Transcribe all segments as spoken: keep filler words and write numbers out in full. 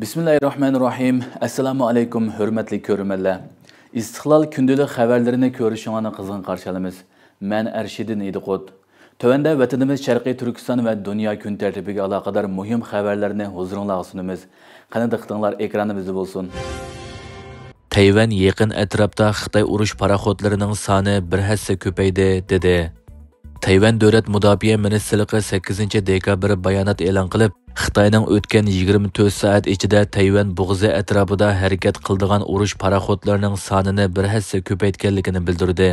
بىسمىللاھىررەھمانىررەھىم. ئەسسالامۇ ئەلەيكۇم، ھۆرمەتلىك كۆرۈرمەنلەر. ئىستىقلال كۈندىلىك خەۋەرلىرىنى كۆرۈشۈڭلارنى قىزغىن قارشى ئالىمىز. مەن ئەرشىدىن ئىدىقۇت. تۆۋەندە ۋەتىنىمىز شەرقىي تۈركىستان ۋە دۇنيا كۈن تەرتىپىگە ئالاقىدار مۇھىم خەۋەرلەرنى ھۇزۇرۇڭلارغا سۇنىمىز. قېنى دىققىتىڭلار ئېكرانىمىزدا بولسۇن. تەيۋەن يېقىن ئەتراپتا خىتاي ئۇرۇش پاراخوتلىرىنىڭ سانى بىر ھەسسە كۆپەيدى، دېدى. تەيۋەن دۆلەت مۇداپىئە مىنىستىرلىقى سەككىزىنچى دېكابىر بايانات ئېلان قىلىپ، خىتاينىڭ ئۆتكەن يىگىرمە تۆت سائەت ئىچىدە تەيۋەن بوغۇزى ئەتراپىدا ھەرىكەت قىلىدىغان ئۇرۇش پاراخوتلىرىنىڭ سانىنى بىر ھەسسە كۆپەيتكەنلىكىنى بىلدۈردى.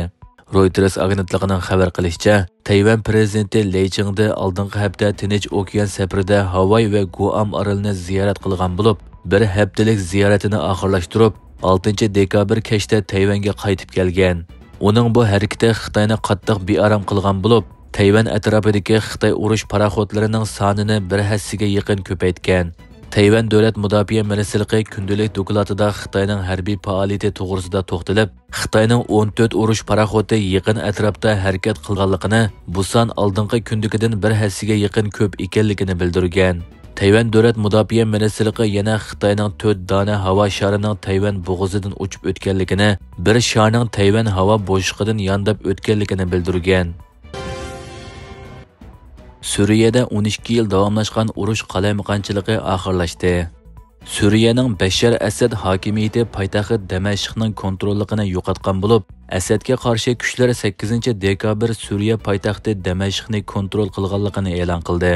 رويتېرس ئاگېنتلىقىنىڭ خەۋەر قىلىشىچە، تەيۋەن پىرېزىدېنتى لېي چىڭدې ئالدىنقى ھەپتە تىنچ ئوكيان سەپىرىدە ھاۋاي ۋە گۇئام ئارىلىنى زىيارەت قىلغان بولۇپ، بىر ھەپتىلىك زىيارىتىنى ئاخىرلاشتۇرۇپ، ئالتىنچى دېكابىر كەچتە تەيۋەنگە قايتىپ كەلگەن. ئۇنىڭ بۇ ھەرىكىتى خىتاينى قاتتىق بىئارام قىلغان بولۇپ، تەيۋەن ئەتراپىدىكى خىتاي ئۇرۇش پاراخوتلىرىنىڭ سانىنى بىر ھەسسىگە يېقىن كۆپەيتكەن. تەيۋەن دۆلەت مۇداپىئە مىنىستىرلىقى كۈندىلىك دوكلاتىدا خىتاينىڭ ھەربىي پائالىيىتى توغرىسىدا توختىلىپ، خىتاينىڭ ئون تۆت ئۇرۇش پاراخوتى يېقىن ئەتراپتا ھەرىكەت قىلغانلىقىنى، بۇ سان ئالدىنقى كۈندىكىدىن بىر ھەسسىگە يېقىن كۆپ ئىكەنلىكىنى بىلدۈرگەن. تەيۋەن دۆلەت مۇداپىئە مىنىستىرلىقى يەنە خىتاينىڭ تۆت دانە ھاۋا شارىنىڭ تەيۋەن بوغۇزىدىن ئۇچۇپ ئۆتكەنلىكىنى، بىر شارنىڭ تەيۋەن ھاۋا بوشلۇقىدىن يانداپ ئۆتكەنلىكىنى بىلدۈرگەن. سۈرىيەدە ئون ئىككى يىل داۋاملاشقان ئۇرۇش قالايمىقانچىلىقى ئاخىرلاشتى. سۈرىيەنىڭ بەششار ئەسەد ھاكىمىيىتى پايتەخت دەمەشقنىڭ كونتروللۇقىنى يوقاتقان بولۇپ، ئەسەدكە قارشى كۈچلەر سەككىزىنچى دېكابىر سۈرىيە پايتەختى دەمەشقنى كونترول قىلغانلىقىنى ئېلان قىلدى.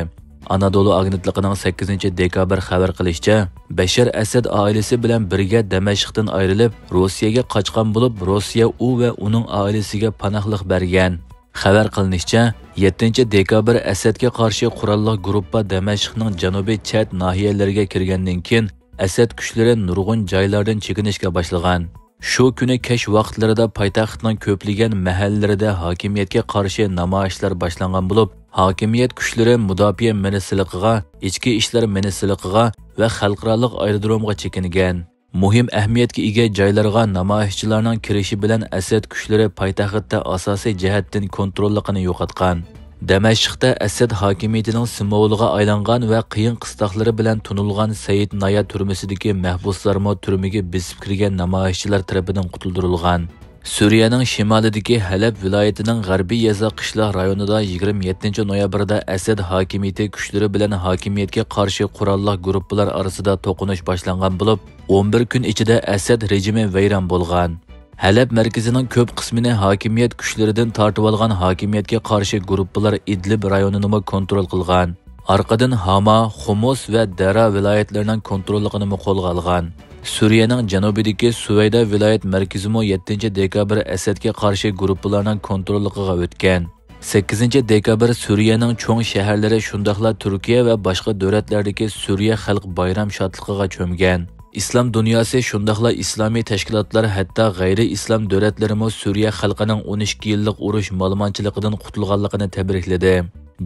ئانادولۇ ئاگېنتلىقىنىڭ سەككىزىنچى دېكابىر خەۋەر قىلىشىچە، بەششار ئەسەد ئائىلىسى بىلەن بىرگە دەمەشقتىن ئايرىلىپ، روسىيەگە قاچقان بولۇپ، روسىيە ئۇ ۋە ئۇنىڭ ئائىلىسىگە پاناھلىق بەرگەن. خەۋەر قىلىنىشىچە، يەتتىنچى دېكابىر ئەسەدكە قارشى قوراللىق گۇرۇپپا دەمەشقنىڭ جەنۇبىي چەت ناھىيەلىرىگە كىرگەندىن كېيىن، ئەسەد كۈچلىرى نۇرغۇن جايلاردىن چېكىنىشكە باشلىغان. شۇ كۈنى كەچ ۋاقىتلىرىدا پايتەختنىڭ كۆپلىگەن مەھەللىلىرىدە ھاكىمىيەتكە قارشى نامايىشلار باشلانغان بولۇپ، ھاكىمىيەت كۈچلىرى مۇداپىئە مىنىستىرلىقىغا، ئىچكى ئىشلار مىنىستىرلىقىغا ۋە خەلقئارالىق ئايرودرومغا چېكىنگەن. مۇھىم ئەھمىيەتكە ئىگە جايلارغا نامايىشچىلارنىڭ كىرىشى بىلەن ئەسەد كۈچلىرى پايتەختتە ئاساسىي جەھەتتىن كونتروللۇقىنى يوقاتقان. دەمەشقتە ئەسەد ھاكىمىيىتىنىڭ سىمۋولىغا ئايلانغان ۋە قىيىن قىستاقلىرى بىلەن تونۇلغان سەيىد نايا تۈرمىسىدىكى مەھبۇسلارمۇ تۈرمىگە بېسىپ كىرگەن نامايىشچىلار تەرىپىدىن قۇتۇلدۇرۇلغان. سۈرىيەنىڭ شىمالىدىكى ھەلەب ۋىلايىتىنىڭ غەربىي يېزا قىشلاق رايونىدا يىگىرمە يەتتىنچى نويابىردا ئەسەد ھاكىمىيىتى كۈچلىرى بىلەن ھاكىمىيەتكە قارشى قوراللىق گۇرۇپپىلار ئارىسىدا توقۇنۇش باشلانغان بولۇپ، ئون بىر كۈن ئىچىدە ئەسەد رېجىمى ۋەيران بولغان. ھەلەب مەركىزىنىڭ كۆپ قىسمىنى ھاكىمىيەت كۈچلىرىدىن تارتىۋالغان ھاكىمىيەتكە قارشى گۇرۇپپىلار ئىدلىب رايونىنىمۇ كونترول قىلغان. ئارقىدىن ھاما، خۇمۇس ۋە دەرا ۋىلايەتلىرىنىڭ كونتروللۇقىنىمۇ قولغا ئالغان. سۈرىيەنىڭ جەنۇبىدىكى سۇۋەيدا ۋىلايەت مەركىزىمۇ يەتتىنچى دېكابىر ئەسەدكە قارشى گۇرۇپپىلارنىڭ كونتروللۇقىغا ئۆتكەن. سەككىزىنچى دېكابىر سۈرىيەنىڭ چوڭ شەھەرلىرى شۇنداقلا تۈركىيە ۋە باشقا دۆلەتلەردىكى سۈرىيە خەلق بايرام شادلىقىغا چۆمگەن. ئىسلام دۇنياسى شۇنداقلا ئىسلامىي تەشكىلاتلار، ھەتتا غەيرىي ئىسلام دۆلەتلىرىمۇ سۈرىيە خەلقىنىڭ ئون ئىككى يىللىق ئۇرۇش مالىمانچىلىقىدىن قۇتۇلغانلىقىنى تەبرىكلىدى.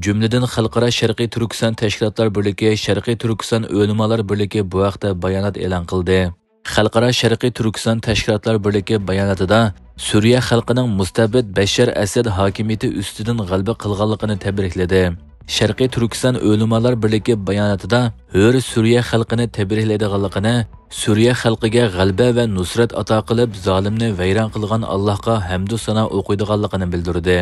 جۈملىدىن خەلقئارا شەرقىي تۈركىستان تەشكىلاتلار بىرلىكى، شەرقىي تۈركىستان ئۆلىمالار بىرلىكى بۇ ھەقتە بايانات ئېلان قىلدى. خەلقئارا شەرقىي تۈركىستان تەشكىلاتلار بىرلىكى باياناتىدا سۈرىيە خەلقىنىڭ مۇستەبىت بەششار ئەسەد ھاكىمىيىتى ئۈستىدىن غەلىبە قىلغانلىقىنى تەبرىكلىدى. شەرقىي تۈركىستان ئۆلىمالار بىرلىكى باياناتىدا ھۆر سۈرىيە خەلقىنى تەبرىكلەيدىغانلىقىنى، سۈرىيە خەلقىگە غەلىبە ۋە نۇسرەت ئاتا قىلىپ، زالىمنى ۋەيران قىلغان ئاللاھقا ھەمدۇ سانا ئوقۇيدىغانلىقىنى بىلدۈردى.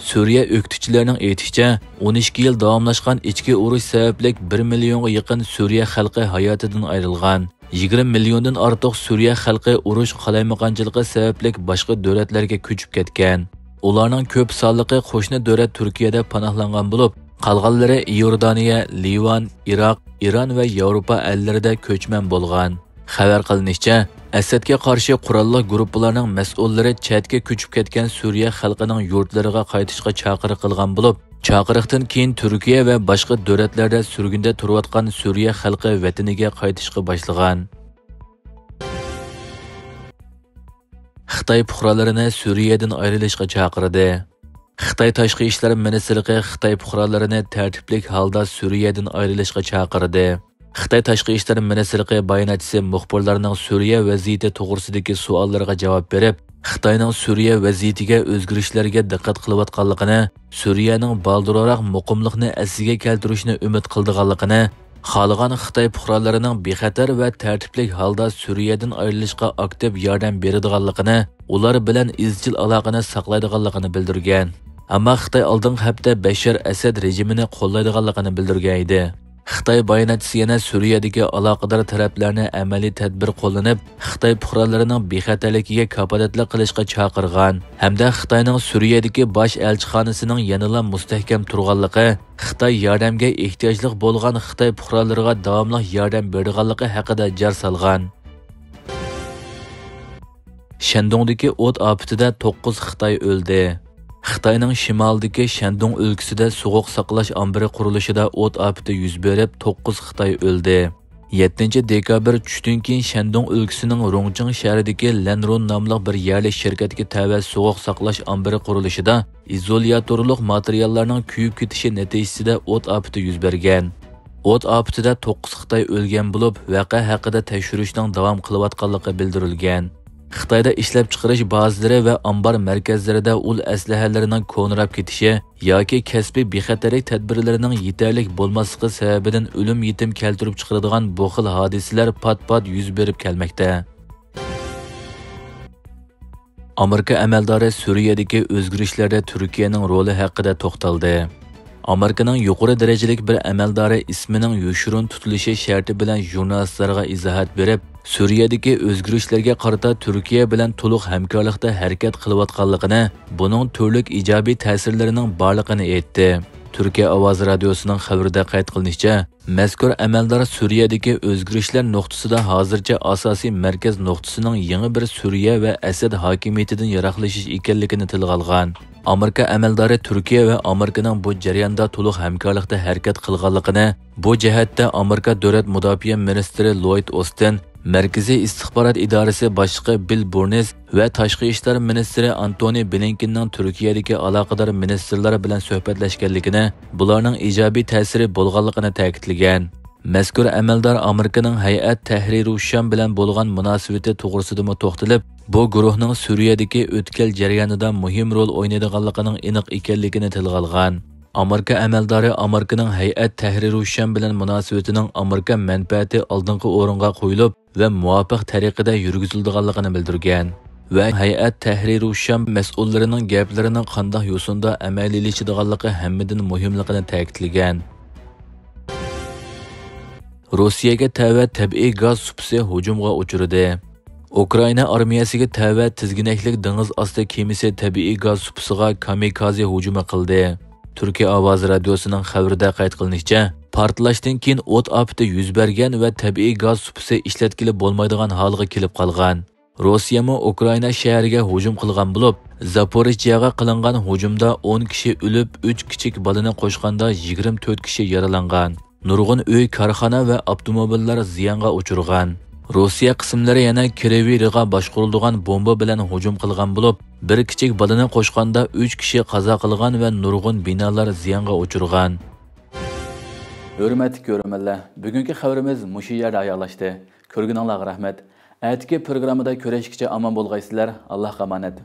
سۈرىيە ئۆكتىچىلىرىنىڭ ئېيتىشىچە، ئون ئىككى يىل داۋاملاشقان ئىچكى ئۇرۇش سەۋەبلىك بىر مىليونغا يېقىن سۈرىيە خەلقى ھاياتىدىن ئايرىلغان. يىگىرمە مىليوندىن ئارتۇق سۈرىيە خەلقى ئۇرۇش قالايمىقانچىلىقى سەۋەبلىك باشقا دۆلەتلەرگە كۆچۈپ كەتكەن. ئۇلارنىڭ كۆپ سانلىقى قوشنا دۆلەت تۈركىيەدە پاناھلانغان بولۇپ، قالغانلىرى ئىيوردانىيە، لىۋان، ئىراق، ئىران ۋە ياۋروپا ئەللىرىدە كۆچمەن بولغان. خەۋەر قىلىنىشىچە، ئەسەدكە قارشى قوراللىق گۇرۇپپىلارنىڭ مەسئۇللىرى چەتكە كۆچۈپ كەتكەن سۈرىيە خەلقىنىڭ يۇرتلىرىغا قايتىشقا چاقىرىق قىلغان بولۇپ، چاقىرىقتىن كېيىن تۈركىيە ۋە باشقا دۆلەتلەردە سۈرگۈندە تۇرۇۋاتقان سۈرىيە خەلقى ۋەتىنىگە قايتىشقا باشلىغان. خىتاي پۇقرالىرىنى سۈرىيەدىن ئايرىلىشقا چاقىردى. خىتاي تاشقى ئىشلار مىنىستىرلىقى خىتاي پۇقرالىرىنى تەرتىپلىك ھالدا سۈرىيەدىن ئايرىلىشقا چاقىردى. خىتاي تاشقى ئىشلار مىنىستىرلىقى باياناتچىسى مۇخبىرلارنىڭ سۈرىيە ۋەزىيىتى توغرىسىدىكى سوئاللىرىغا جاۋاب بېرىپ، خىتاينىڭ سۈرىيە ۋەزىيىتىگە ئۆزگىرىشلەرگە دىققەت قىلىۋاتقانلىقىنى، سۈرىيەنىڭ بالدۇرراق مۇقىملىقنى ئەسلىگە كەلتۈرۈشىنى ئۈمىد قىلىدىغانلىقىنى، خالىغان خىتاي پۇقرالىرىنىڭ بىخەتەر ۋە تەرتىپلىك ھالدا سۈرىيەدىن ئايرىلىشقا ئاكتىپ ياردەم بېرىدىغانلىقىنى، ئۇلار بىلەن ئىزچىل ئالاقىنى ساقلايدىغانلىقىنى بىلدۈرگەن. ئەمما خىتاي ئالدىنقى ھەپتە بەششار ئەسەد رېجىمىنى قوللايدىغانلىقىنى بىلدۈرگەن ئىدى. خىتاي باياناتچىسى يەنە سۈرىيەدىكى ئالاقىدار تەرەپلەرنى ئەمەلىي تەدبىر قوللىنىپ، خىتاي پۇقرالىرىنىڭ بىخەتەرلىكىگە كاپالەتلىك قىلىشقا چاقىرغان ھەمدە خىتاينىڭ سۈرىيەدىكى باش ئەلچىخانىسىنىڭ يەنىلا مۇستەھكەم تۇرغانلىقى، خىتاي ياردەمگە ئېھتىياجلىق بولغان خىتاي پۇقرالىرىغا داۋاملىق ياردەم بېرىدىغانلىقى ھەققىدە جار سالغان. شەندۇڭدىكى ئوت ئاپىتىدە توققۇز خىتاي ئۆلدى. خىتاينىڭ شىمالىدىكى شەندۇڭ ئۆلكىسىدە سوغۇق ساقلاش ئامبىرى قۇرۇلۇشىدا ئوت ئاپىتى يۈز بېرىپ، توققۇز خىتاي ئۆلدى. يەتتىنچى دېكابىر چۈشتىن كېيىن شەندۇڭ ئۆلكىسىنىڭ روڭچىڭ شەھىرىدىكى لەنرۇن ناملىق بىر يەرلىك شىركەتكە تەۋە سوغۇق ساقلاش ئامبىرى قۇرۇلۇشىدا ئىزولياتورلۇق ماتېرىياللارنىڭ كۆيۈپ كېتىشى نەتىجىسىدە ئوت ئاپىتى يۈز بەرگەن. ئوت ئاپىتىدە توققۇز خىتاي ئۆلگەن بولۇپ، ۋەقە ھەققىدە تەكشۈرۈشنىڭ داۋام قىلىۋاتقانلىقى بىلدۈرۈلگەن. خىتايدا ئىشلەپچىقىرىش بازىلىرى ۋە ئامبار مەركەزلىرىدە ئۇل ئەسلىھەلىرىنىڭ كونىراپ كېتىشى ياكى كەسپىي بىخەتەرلىك تەدبىرلىرىنىڭ يېتەرلىك بولماسلىقى سەۋەبىدىن ئۆلۈم-يېتىم كەلتۈرۈپ چىقىرىدىغان بۇ خىل ھادىسىلەر پات-پات يۈز بېرىپ كەلمەكتە. ئامېرىكا ئەمەلدارى سۈرىيەدىكى ئۆزگىرىشلەردە تۈركىيەنىڭ رولى ھەققىدە توختالدى. ئامېرىكىنىڭ يۇقىرى دەرىجىلىك بىر ئەمەلدارى ئىسمىنىڭ يوشۇرۇن تۇتۇلۇشى شەرتى بىلەن ژۇرنالىستلارغا ئىزاھات بېرىپ، سۈرىيەدىكى ئۆزگىرىشلەرگە قارىتا تۈركىيە بىلەن تولۇق ھەمكارلىقتا ھەرىكەت قىلىۋاتقانلىقىنى، بۇنىڭ تۈرلۈك ئىجابىي تەسىرلىرىنىڭ بارلىقىنى ئېيتتى. تۈركىيە ئاۋازى رادىيوسىنىڭ خەۋىرىدە قەيت قىلىنىشىچە، مەزكۇر ئەمەلدار سۈرىيەدىكى ئۆزگىرىشلەر نۇقتىسىدا ھازىرچە ئاساسىي مەركەز نۇقتىسىنىڭ يېڭى بىر سۈرىيە ۋە ئەسەد ھاكىمىيىتىدىن يىراقلىشىش ئىكەنلىكىنى تىلغا ئالغان. ئامېرىكا ئەمەلدارى تۈركىيە ۋە ئامېرىكىنىڭ بۇ جەرياندا تولۇق ھەمكارلىقتا ھەرىكەت قىلغانلىقىنى، بۇ جەھەتتە ئامېرىكا دۆلەت مۇداپىئە مىنىستىرى لويد ئوستىن، مەركىزىي ئىستىخبارات ئىدارىسى باشلىقى بىل بۇرنېس ۋە تاشقى ئىشلار مىنىستىرى ئانتونى بلىنكېننىڭ تۈركىيەدىكى ئالاقىدار مىنىستىرلار بىلەن سۆھبەتلەشكەنلىكىنى، بۇلارنىڭ ئىجابىي تەسىرى بولغانلىقىنى تەكىتلىگەن. مەزكۇر ئەمەلدار ئامېرىكىنىڭ ھەيئەت تەھرىرۇششام بىلەن بولغان مۇناسىۋىتى توغرىسىدىمۇ توختىلىپ، بۇ گۇرۇھنىڭ سۈرىيەدىكى ئۆتكەل جەريانىدا مۇھىم رول ئوينايدىغانلىقىنىڭ ئېنىق ئىكەنلىكىنى تىلغا ئالغان. ئامېرىكا ئەمەلدارى ئامېرىكىنىڭ ھەيئەت تەھرىرۇششام بىلەن مۇناسىۋىتىنىڭ ئامېرىكا مەنپەئەتى ئالدىنقى ئورۇنغا قويۇلۇپ ۋە مۇۋاپىق تەرىقىدە يۈرگۈزۈلىدىغانلىقىنى بىلدۈرگەن ۋە ھەيئەت تەھرىرۇششام مەسئۇللىرىنىڭ گەپلىرىنىڭ قانداق يوسۇندا ئەمەلىيلىشىدىغانلىقى ھەممىدىن مۇھىملىقىنى تەكىتلىگەن. روسىيەگە تەۋە تەبىئىي گاز سۇپىسى ھۇجۇمغا ئۇچرىدى. ئۇكرائىنا ئارمىيەسىگە تەۋە تىزگىنەكلىك دېڭىز ئاستى كېمىسى تەبىئىي گاز سۇپىسىغا كامىكازې ھۇجۇمى قىلدى. تۈركىيە ئاۋازى رادىيوسىنىڭ خەۋىرىدە قەيت قىلىنىشىچە، پارتلاشتىن كېيىن ئوت ئاپىتى يۈز بەرگەن ۋە تەبىئىي گاز سۇپىسى ئىشلەتكىلى بولمايدىغان ھالغا كېلىپ قالغان. روسىيەمۇ ئۇكرائىنا شەھىرىگە ھۇجۇم قىلغان بولۇپ، زاپورىژژيەغا قىلىنغان ھۇجۇمدا ئون كىشى ئۆلۈپ، ئۈچ كىچىك بالىنى قوشقاندا يىگىرمە تۆت كىشى يارىلانغان. نۇرغۇن ئۆي، كارخانا ۋە ئاپتوموبىللار زىيانغا ئۇچرىغان. روسىيە قىسىملىرى يەنە كىرىۋى رىغا باشقۇرۇلىدىغان بومبا بىلەن ھۇجۇم قىلغان بولۇپ، بىر كىچىك بالىنى قوشقاندا ئۈچ كىشى قازا قىلغان ۋە نۇرغۇن بىنالار زىيانغا ئۇچرىغان. ھۆرمەتلىك كۆرۈرمەنلەر، بۈگۈنكى خەۋىرىمىز مۇشۇ يەردە ئاياغلاشتى. كۆرگىنىڭلارغا رەھمەت. ئەتىكى پروگراممىدا كۆرۈشكىچە ئامان بولغايسىلەر. ئاللاھقا ئامانەت.